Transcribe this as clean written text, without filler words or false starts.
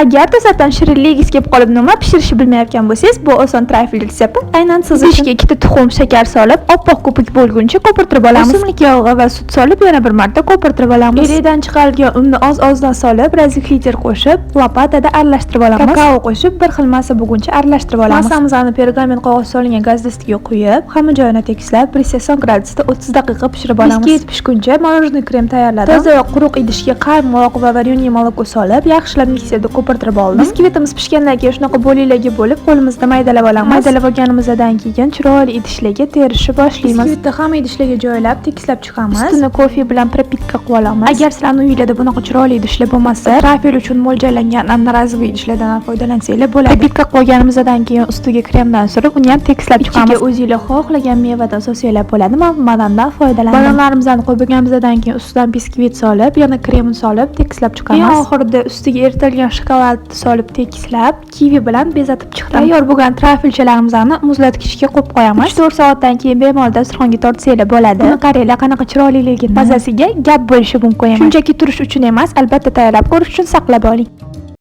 Agar to'satdan shirinligingiz kelib qolib, nima pishirishni bilmayotgan bo'lsangiz, bu oson trayfel retsepti aynan siz uchun. Idishga ikkita tuxum, shakar solib, oppoq ko'pik bo'lguncha ko'pirtirib olamiz. O'simlik yog'i va sut solib, yana bir marta ko'pirtirib olamiz. Elakdan chiqarilgan unni oz-ozdan solib, разрыхлитель qo'shib, lopatada aralashtirib olamiz. Kakao qo'shib, bir xil massa bo'lguncha aralashtirib olamiz. Massamizni pergament qog'oz solingan gaz listiga quyib, hamma joyini tekislab, 180 gradusda 30 daqiqa pishirib olamiz. Biskvit pishguncha мороженое krem tayyorladim. Toza quruq idishga qaymoq va вареное молоко solib, yaxshilab mikserda ko'pirtirib oldim. Biskvitimiz pishgandan keyin shunaqa bo'laklarga bo'lib, qo'limizda maydalab olamiz. Maydalab olganimizdan keyin chiroyli idishlarga terishni boshlaymiz. Biskvitni hamma idishlarga joylab, tekislab chiqamiz. Ustini kofe bilan пропитка qilib olamiz. Agar sizlarning uyinglarda bunaqa chiroyli idishlar bo'lmasa, trafel uchun mo'ljallangan одноразовый idishlardan ham foydalansanglar bo'ladi. Пропитка qilib olganimizdan keyin ustiga kremdan surib, uni ham tekislab chiqamiz. Ichiga o'zinglar xohlagan mevadan solsanglar bo'ladi. Men banandan foydalandim. Bananlarimizni qo'yib bo'lganimizdan keyin ustidan biskvit solib, yana kremni solib, tekislab chiqamiz. Eng oxirida ustiga eritilgan shokolad solib tekislab, kivi bilan bezatib chiqdim. Tayyor bo'lgan trafelchalarimizni muzlatgichga qo'yib qo'yamiz. 3-4 soatdan keyin bemalol dasturxonga tortsanglar bo'ladi. Buni qaranglar, qanaqa chiroyliligini. Mazasiga gap bo'lishi mumkin emas. Shunchaki turish uchun emas, albatta tayyorlab ko'rish uchun saqlab oling.